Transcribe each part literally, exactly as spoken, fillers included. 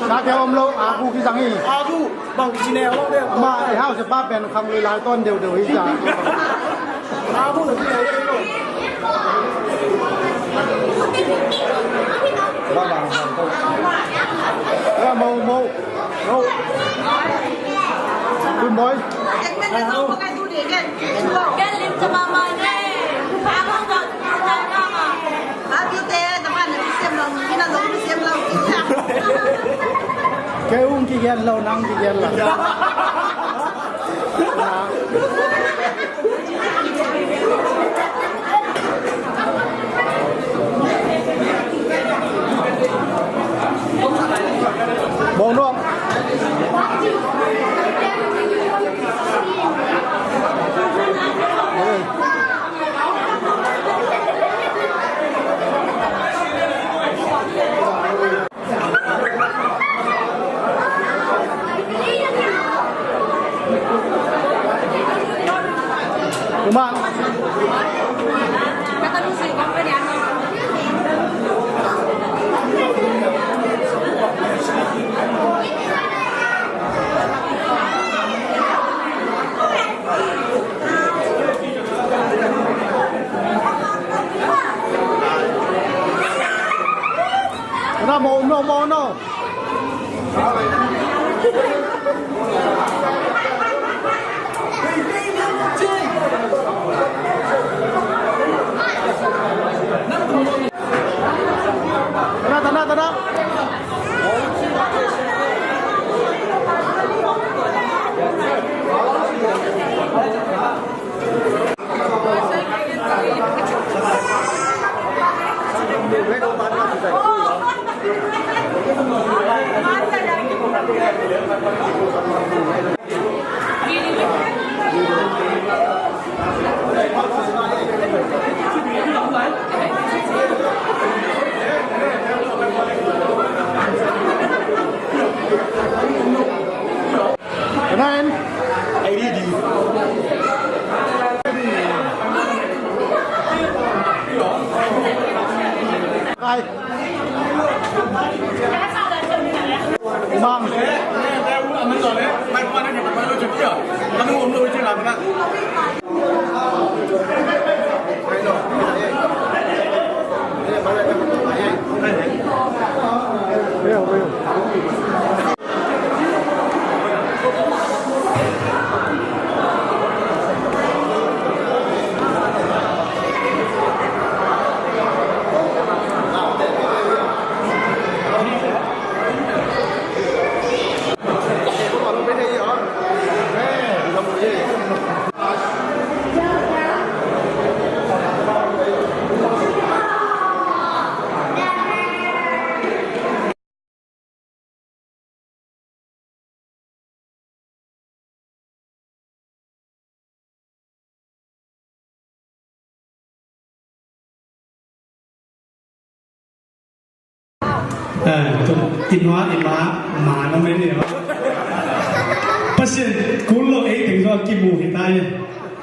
Sa kei om lo, a gu kizang hi. A gu, bang kicine om lo de. Ma, e hau se pa pen khang lui lai ton deu deu hi sa. A gu na kicine om lo. Mo, mo, mo. Good boy. Kei ung kigen lo, nang kigen lo. Bawng nuam. Umang. Ra mo no, mo no. Tana, tana, tana. Ka na en. Ei di di. Kai. Mang. Eh, tu, i nua i ma, ma na me ni. Pasian kul lo ei teng zo a kimu hi ta e.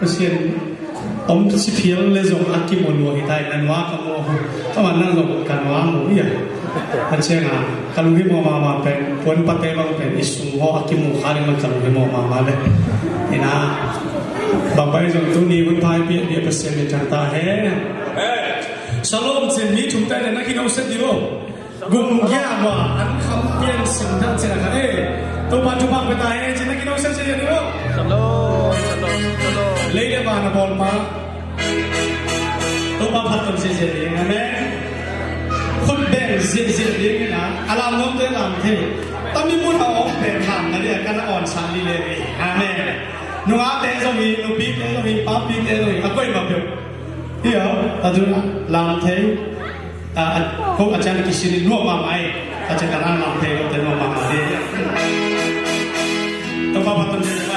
Pasian om si phial le zong a kimu lua hi ta e, na nua ka mu. Ka man nang zong ka nua mu ia. A ciang a, ka lunghimawh mahmah pen, puan pate bang pen, i sung haw a kimu kha ding man ka lunghimawh mahmah le. Ina, bang pai zong tuni hun thai piak dia Pasian min thang ta hen. Shalom, cin mi thum te le na kino set di lo. Gum gia wa an kham pian sim dan cin a kha e. Topa thupha pia ta hen, cin na kino set cin di lo. Shalom, shalom, shalom. Lei le van a bawl pa. Topa phat ton ziahziah ding. Amen. Khut beng ziahziah ding in a, a lam nuamte lam thei. Tami mun a om pen lam na dia kan a on sa li le. Amen. Nungakte zong hi, nupite zong hi, papite zong hi, a koimah peuh. Hi a, a tun a lam thei. A, a, ko a ciang kisin in nuam mahmah hi. A ciang kan a lam thei, ko te nuam mahmah hi. Topa phat ton ziahziah.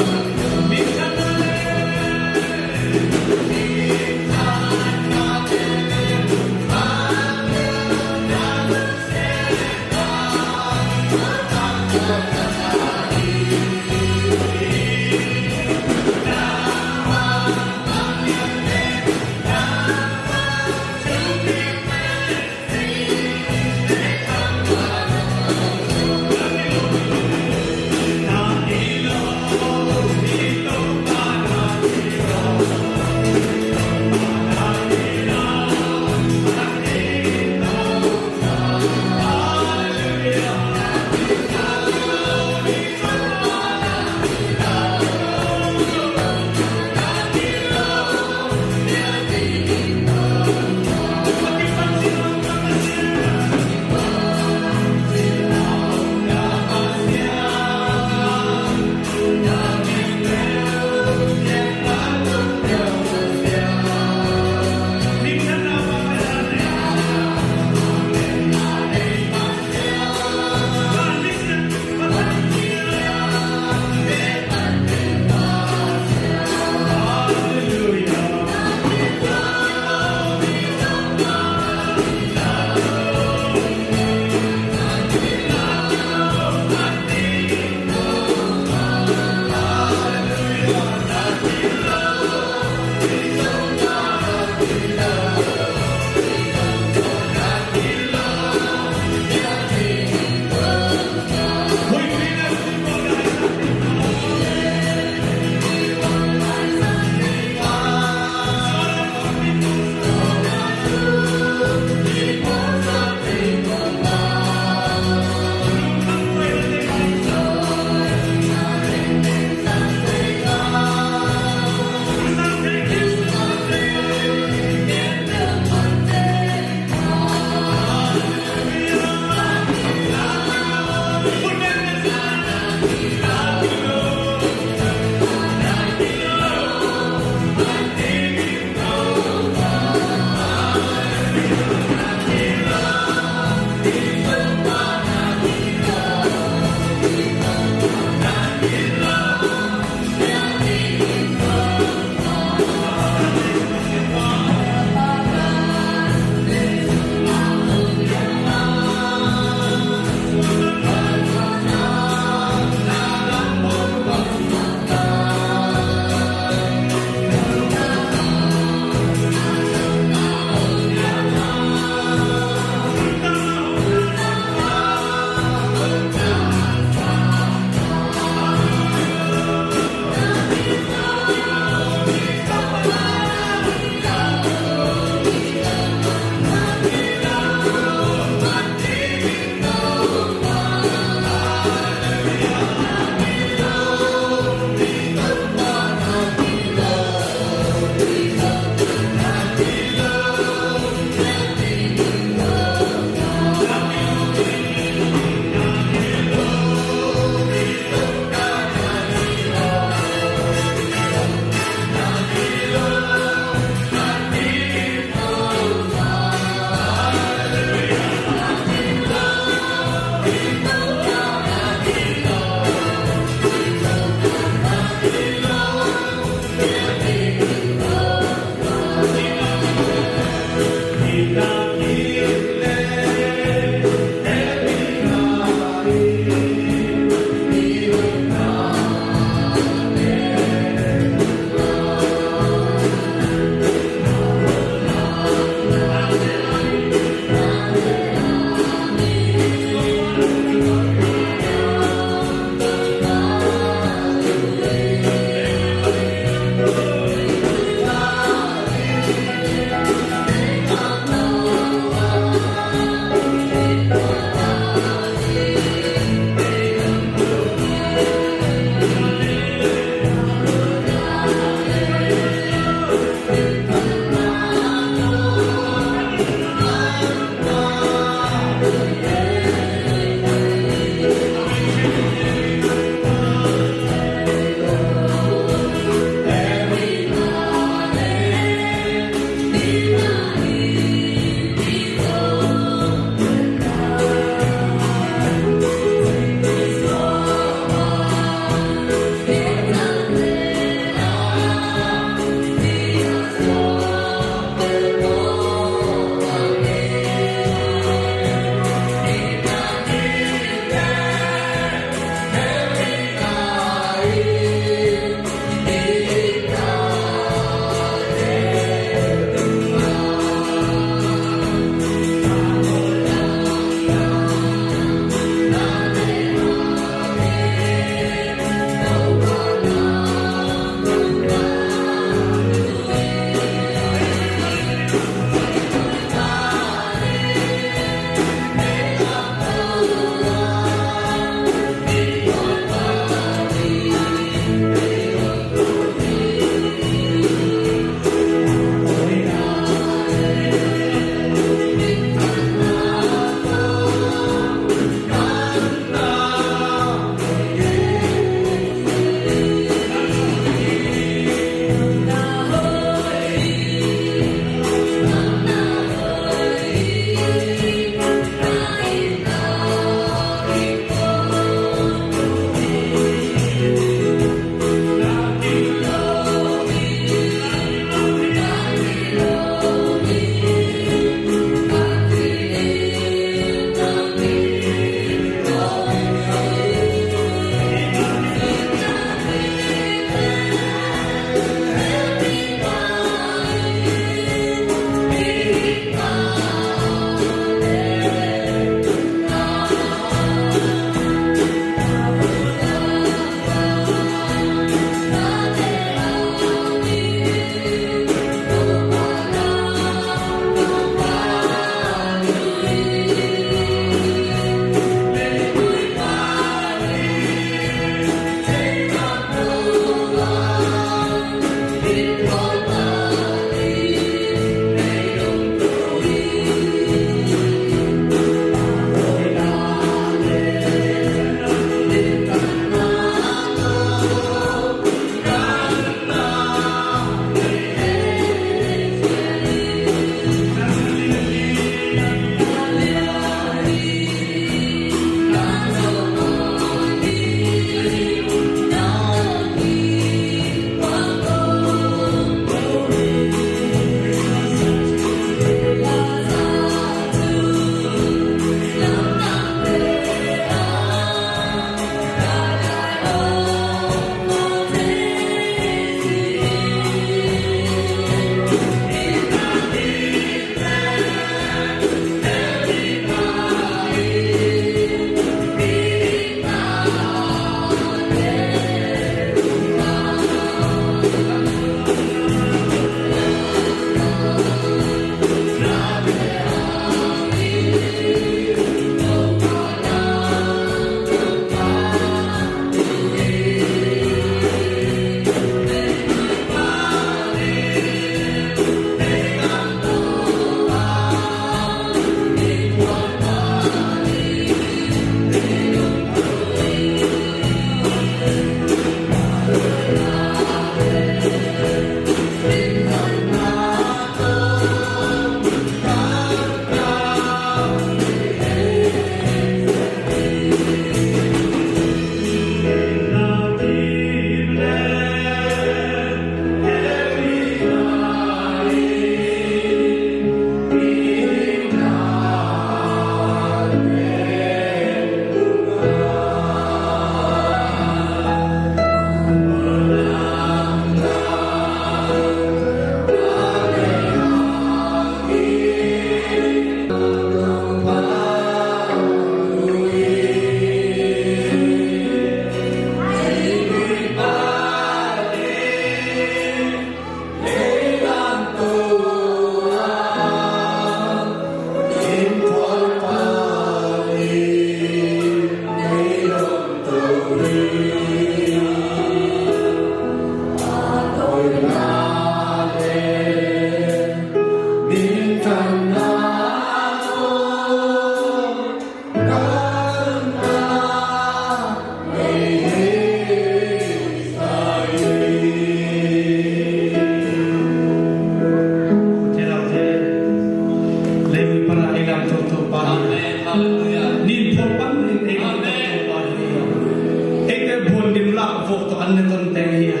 An ne tonte hi a,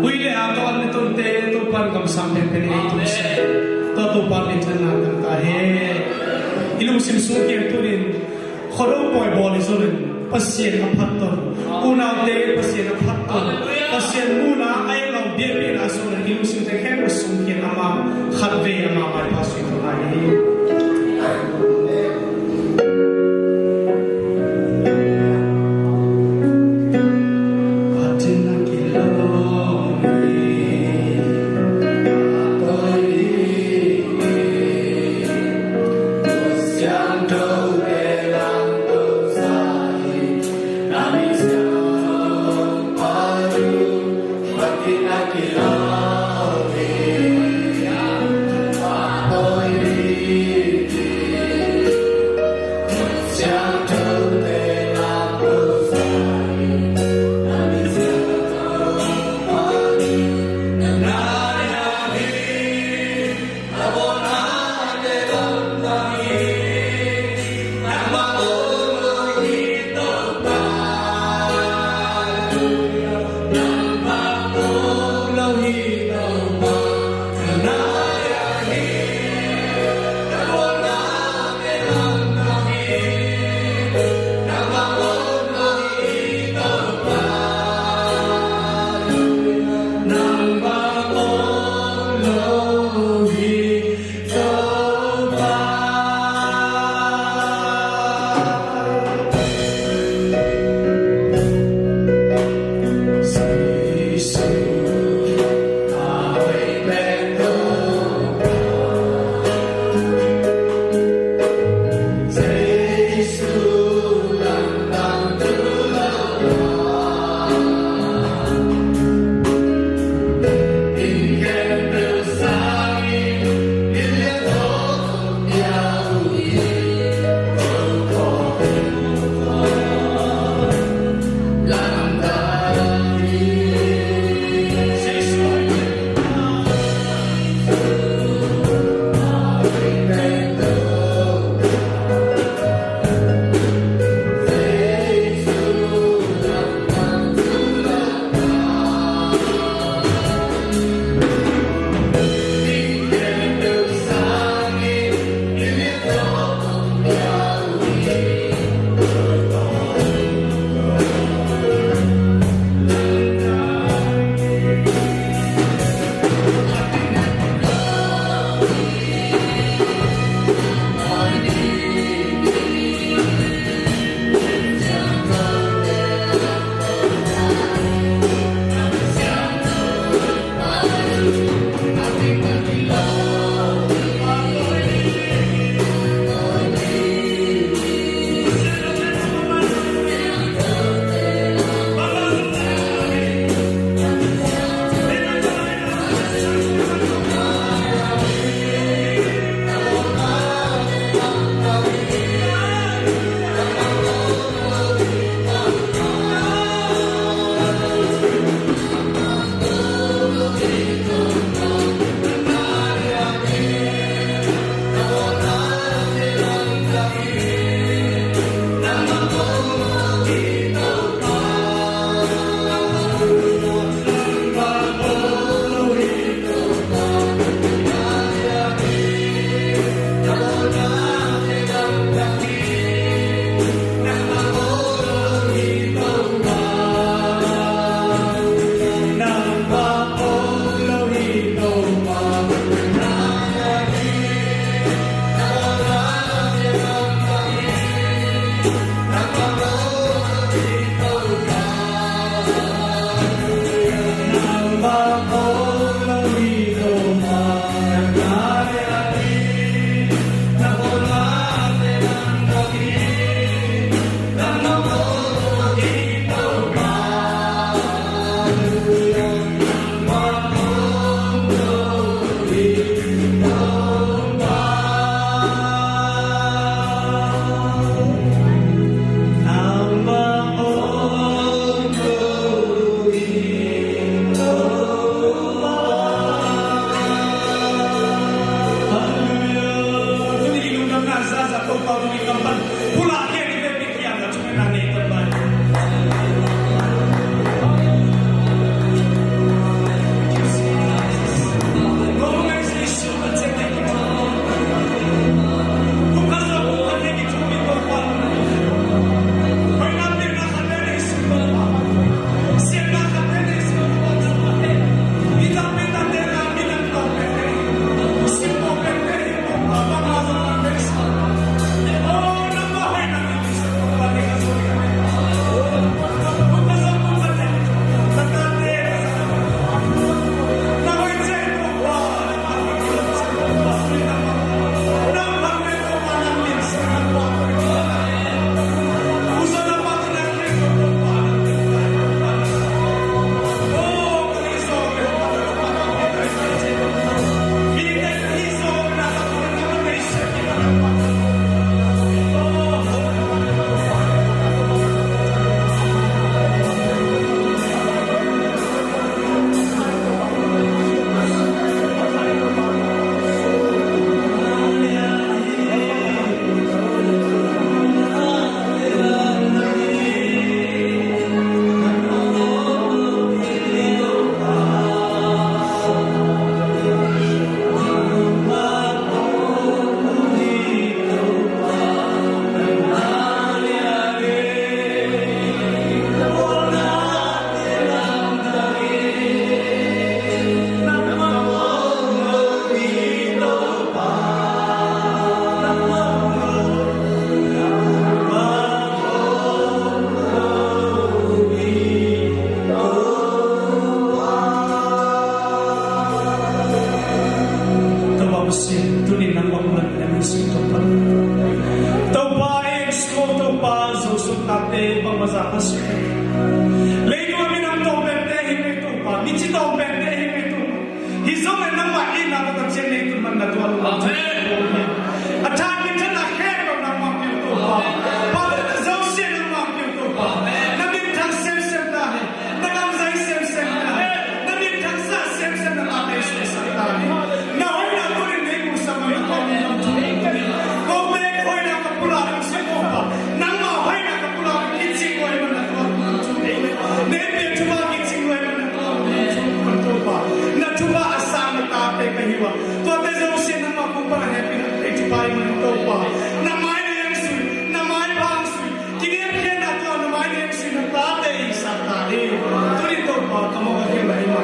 ui le a tawh an ne tonte Topa'n kamsang penpen ei tung se. Tua Topa minthanna kan ta he. I lungsim sung kiang tunin khuado pawi bawl i zongin Pasian a phatton, unaute Pasian a phatton, Pasian muhna a en lo biakpiakna sungin i lungsimte khempeuh sung kiang amah khatvei amah maipha sui tawh lai hi.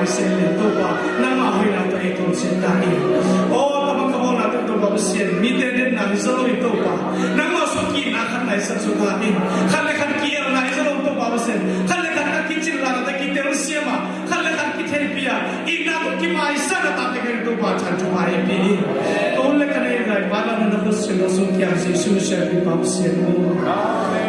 Pasian in Topa, nangmah hoihna tawh ei tawm sin ta in. Aw, ka bang ka bawlna tawh Topa Pasian, mite denna hi zaw lo in Topa, nangmah sung kihna khat nai sak zaw ta in. Khat le khat ki-elna hi zaw lo in Topa Pasian, khat le khat ka kicin lana ta kitelsiam a, khat le khat kitheihpih a, itna tawh kimaisakna tate ka in Topa, chan thu mai ei pi in. Ka hun le ka nei lai pa, na na Pasian na sung kiang Jesu Messiah pi pa Pasian. Amen.